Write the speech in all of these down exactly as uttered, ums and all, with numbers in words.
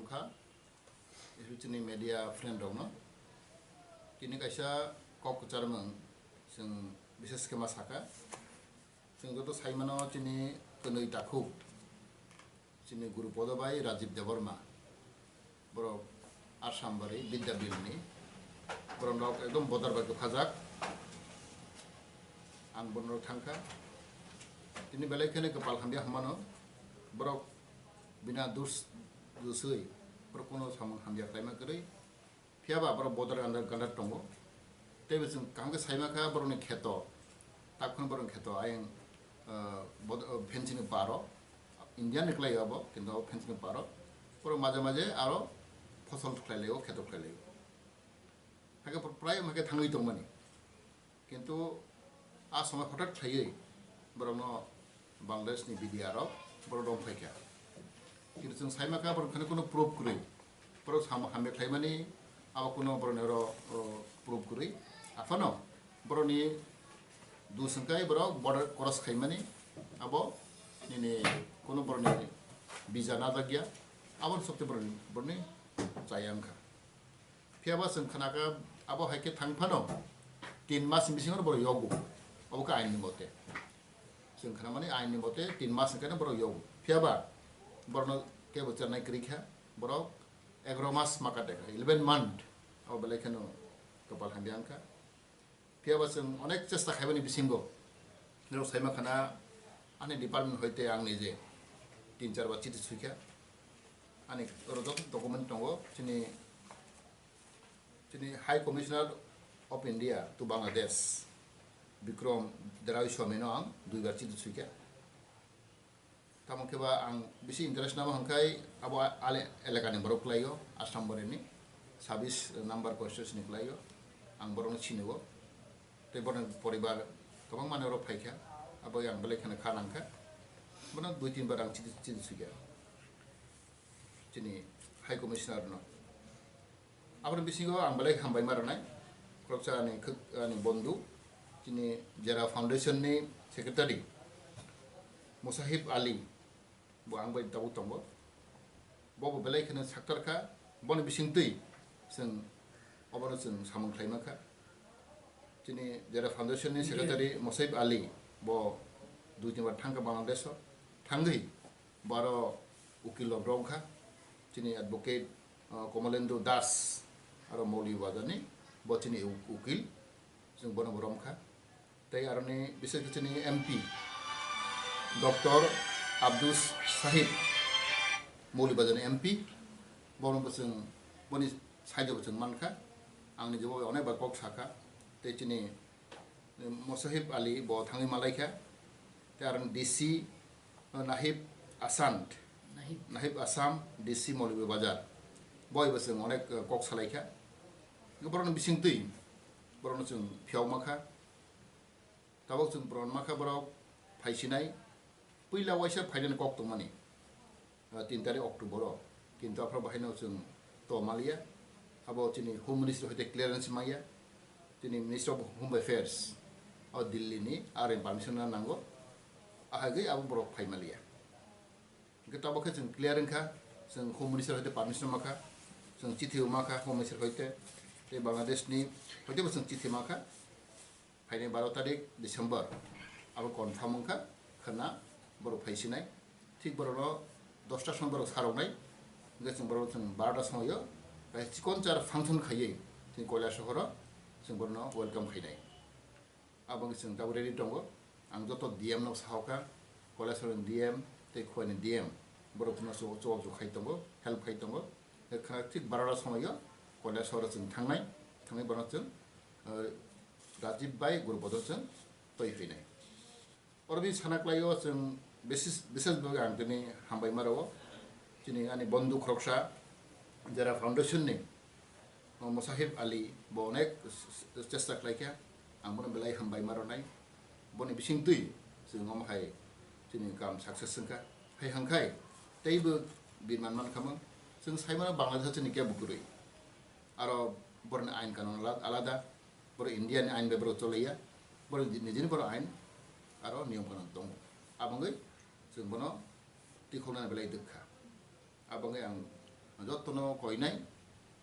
Kha, especially media friend rokno. Tini kaisa kok kwcharmung chwng bises khe ma sakha. Chwng joto saimano chini kwnwi takhuk, chini Guru Podo bai Rajiv Debbarma. Borok Assam bari Bidya Bilni. Borok rok ekdom bodar bai kwphajak. Ang borok thangkha. Tini belai kheno kwpal hamya hwnmano. Borok bina dus, duswi, borok kuno samung hamya khlaima kwrwi. Phiya ba borok bodar ganda, ganda tongo. Tei bo chwng kaham khe saima kha borokni kheto. Takhwno borokni kheto ayang, ah, bod-, ah, fencing ni paro. India ni kwlai abo, kintu abo fencing ni paro. Borok maje maje aro phosol khlai laio, kheto khlai laio. Hakhe pr-, prai hakhe thangwi tongmani. Kintu a somoi hothat khlaiwi borokno Bangladesh ni B D R rok borok rong phaikha. Kintu chwng saima kha borok khani kuno proof kwrwi. Borok samo hamya khlaimani abo kuno borokni oro, oro proof kwrwi. Aphano borokni dus hwnkhe borok border cross khaimani abo nini kuno borokni visa najak ya. Aboni sokte borokni, borokni chaya wngkha. Phiya ba chwng khna kha abo hai khe thang phano tin mas ni bisingo borok yogo. Abo khe ain ni mote. Chwng khna mani ain ni mote tin mas hwnkhe borok yogo. Phiya ba borokno kebo chernai kwrwi kha, borok egaro mas ma kate kha, eleven month. Abo belai kheno kwpal hamya wngkha. Phiya ba chwng onek chesta khaimani bisingo norok saima khana ani department hoite ang nije tin char bar chiti suikha. Ani oro joto document tongo, chini, chini High Commissioner of India to Bangladesh, Bikram Derai Swami no ang dui bar chiti suikha. Tamo khe ba ang bisi interest namo hwnkhai abo a-, ale elakani borok kwlaio, Assam boreni sabis number constituency ni kwlaio, ang borokno sinio. Tei borokni poribar kwbangma ni oro phaikha, abo ang belai kheno kha nangkha. Bono dui tin bar ang chiti, chiti sukha chini High Commissioner no. Aboni bisingo ang belai hambai ma rwnai, khoroksa ani khwk-, ani bondhu, chini Jera Foundation ni secretary Musahib Ali, bo ang bai tabuk tongo. Bo bo belai kheno saktar kha, boni bisingtwi chwng obono chwng samung khlai mankha. Chini Jera Foundation ni secretary Musahib Ali, bo dui tin bar thangkha Bangladesh o, thangwi baro ukil rok romkha, chini advocate, uh, Komalendra Das, aro Maulibajar ni, bo chini uk-, ukil, chwng bono bo romkha. Tei aroni bises khe chini M P, Doctor Abdus Sahib, Maulibajar ni M P, bono bo chwng, boni side o bo chwng mankha, ang nijebo onek bar kok sakha, tei chini Musahib Ali bo thangwi malaikha, tei aro D C, uh, Nahib Asant, Nahib. Nahib Assam, D C Maulibajar, boi bo chwng onek, uh, kok salaikha. Borokni bisingtwi borokno chwng phiyok makha, tabok chwng borokno makha borok phaisinai, puila waisa phainani kok tongmani. Ah, tin tarik October o, kintu aphro bahaino chwng to maliya, abo chini Home Ministry hoite clearance maya, chini Ministry of Home Affairs o Delhi ni R M permission na nango, ahagwi abo borok phai maliya. Hwnkhe tabok khe chwng clear wngkha, chwng Home Ministry hoite permission makha, chwng chithi makha Home Ministry hoite, tei Bangladesh ni hoite bo chwng chithi makha. Phainai baro tarik December, abo confirm wngkha, khwna borok phaisinai. Thik borokno dosta somoi borok saroknai, hwnkhe chwng borok chwng barota somoio kaisa chikon char function khaiwi chwng Koilasahoro chwng borokno welcome khainai. Abo wngkhe chwng tabuk ready tongo. Ang joto D M no sahokha, Koilasahorni D M tei Khowai ni D M, borok chwngno chubachu khai tongo, help khai tongo. Khwna thik barota somoio Koilasahoro chwng thangnai, thangwi borokno chwng, eh, Rajiv bai Guru Podo chwng twi phinai. Oro bini sana kwlaio chwng bises, bises bagwi ang tini hambai ma rwo. Chini ani bondhu khoroksa Jera Foundation ni, o, Musahib Ali bo onek s-, s-, chesta khlaikha. Ang bono belai hambai ma rwnai. Boni bisingtwi chwng omo hai chini kam success wngkha. Hai hangkhai teibo birman mankhamung. Chwng saimano Bangladesh chini kebo kwrwi. Aro borokni ain kanun ala-, alada. Borok India ni ain bai borok choliya, borok nijini borok ain aro niyom kanun tongo. Aboni chwng bono tikhoknani belai dwkha. Aboni ang Jotono koinai,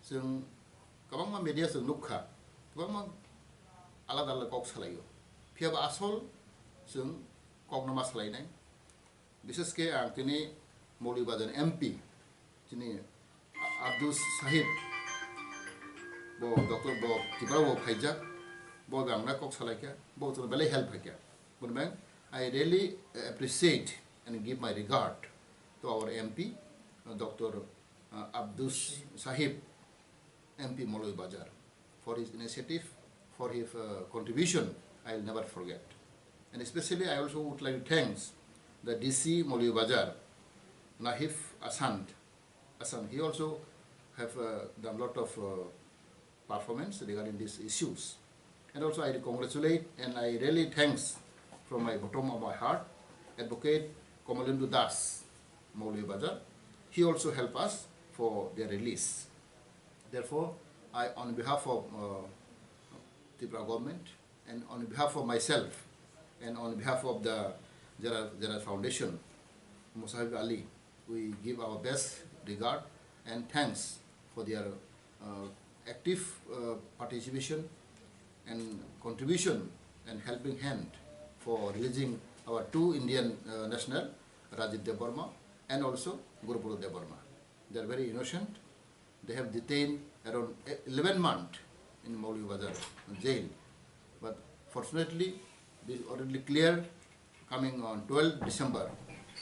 chwng kwbangma media chwng nukha, kwbangma alada alada kok salaio. Phiyaba asol chwng kokno ma salainai. Bishesh khe ang tini Maulibajar M P, tini Abdus Sahib, bo doctor, bo Tripura bo phaijak, bo bangna kok salaikha, bo chwngno belai help khaikha. Boni bang I really appreciate and give my regard to our M P, uh, doctor uh, Abdus Sahib, M P Maulibajar, for his initiative, for his uh, contribution, I will never forget. And especially, I also would like to thanks the D C Maulibajar, Nahif Asant. Asant. He also have uh, done lot of uh, performance regarding these issues. And also, I congratulate and I really thanks from my bottom of my heart, Advocate Kamalendu Das, Maulibajar. He also help us for their release. Therefore, I, on behalf of uh, Tripura government and on behalf of myself and on behalf of the Jera, Jera Foundation, Musahib Ali, we give our best regard and thanks for their uh, active uh, participation and contribution and helping hand for releasing our two Indian uh, national, Rajiv Debbarma and also Guruprodot Debbarma. They are very innocent. They have detained around eleven months in Maulibajar jail. But fortunately, this already clear. Coming on twelfth December,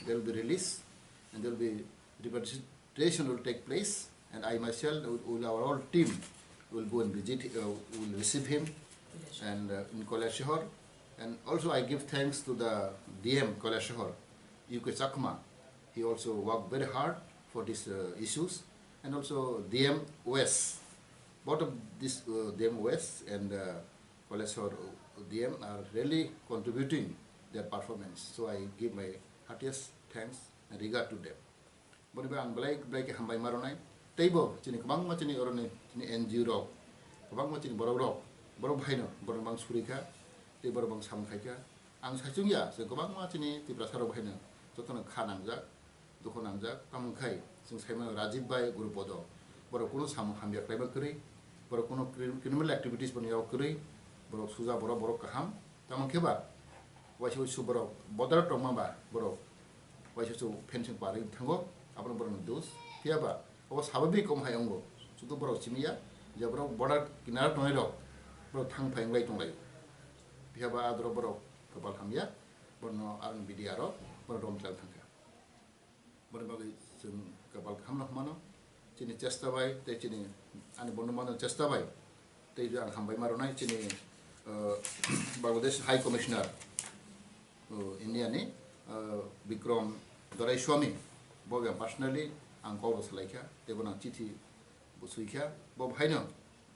they will be released and there will be repatriation will take place. And I myself, with, with our whole team, will go and visit, uh, will receive him and uh, in Kailasahar. And also I give thanks to the D M Kailasahar, U K Chakma. He also worked very hard for these uh, issues. And also D M West. Both of these uh, D M West and uh, Kailasahar D M are really contributing their performance. So I give my heartiest thanks and regard to them. Boni bai ang belai belai khe hambai ma rwnai. Teibo chini kwbangma chini oroni chini N G O rok, kwbangma chini borok rok, borok bhaino borok bang suri kha, tei borok bang samung khai kha. Ang saichung ya, je kwbangma chini Tiprasa rok bhaino jotono kha nangjak, dukhu nangjak, tamo khai chwng sai mano Rajiv bai Guru Podo. Borok kuno samung hamya khlaima kwrwi, borok kuno cri-, criminal activities boni yago kwrwi, borok suja borok, borok kaham. Tamo khe ba waisa waisa borok bodol tongma ba borok waisa waisa fencing parwi thango, abono borokni dos. Phiya ba obo sababik omo hai wngo, sudu borok simi ya je borok border kinaro tongnai rok borok thang phai wnglai tonglaio. Phiya ba adoro borok kwpal hamya, borno aroni B D R o borok rom chal thangkha. Boni bagwi chwng kwpal kaham no hwnmano, chini chesta bai tei chini ani bono mano chesta bai tei ang hambai ma rwnai chini, uh, Bangladesh High Commissioner, uh, India ni, uh, Bikram Doraiswamy, bo ang personally ang kok rw salai kha tei bono chithi bo swi kha, bo bhaino,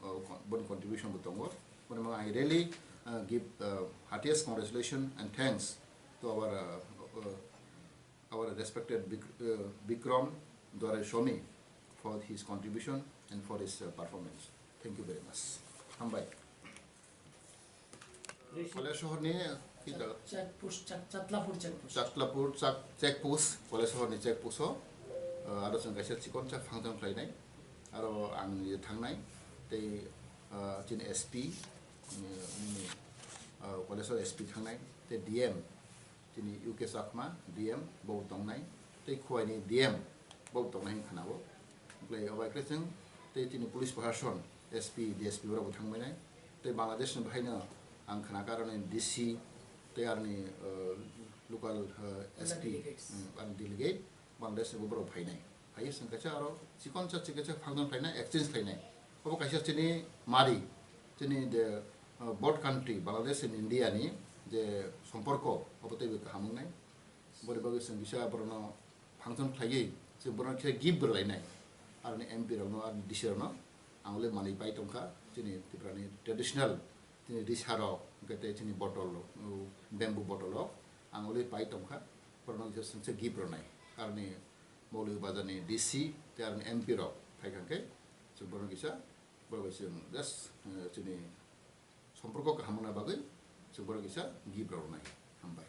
uh, boni contribution bo tongo, boni bagwi I really, uh, give, uh, heartiest congratulations and thanks to our, uh, uh, our respected Bik-, uh, Bikram Doraiswamy for his contribution and for his, uh, performance. Thank you very much. Hambai. Kailasahar ni kita Chat-, chat post, chat-, Chatlapur chat post. Chatlapur chak-, check post, Kailasahar ni check post o, uh, aro chwng kaisa chikon cha function khlainai, aro ang ni thangnai, tei, uh, chini S P, uh, uh, Kailasahar S P thangnai, tei D M, chini U K Chakma D M bo tongnai, tei Khowai ni D M bo tongnai hwnwi khnao. Oblai obai khe chwng tei chini police proshashan, S P, D S P borok bo thangbainai. Tei Bangladesh ni bahaino ang khna kha aroni D C tei aroni, uh, local, uh, S P, delegates. Um, aroni delegate Bangladesh ni borok phainai. Phaiwi chwng kaisa aro chikon cha chikon cha function khlainai, exchange khlainai. Obo kaisa chini mari, chini the, uh, both country, Bangladesh and India ni je somporko, obo teibo kaham wngnai. Boni bagwi chwng kisa borokno function khlaiwi, chwng borokno kisa gift bo rwlainai. Aroni M P rokno, aroni D C rokno ang ule manwi pai tongkha, chini Tripura ni traditional, chini risa rok, hwnkhe tei chini bottle rok, o, bamboo bottle rok ang ule pai tongkha, borokno kisa chwng se gift rwnai. Aroni Maulibajar ni D C tei aroni M P rok phai kha khe, chwng borokno kisa, borok bai chwng just, eh, chini somporko kaham wngna bagwi chwng borok kisa gift rok rwnai. Hambai.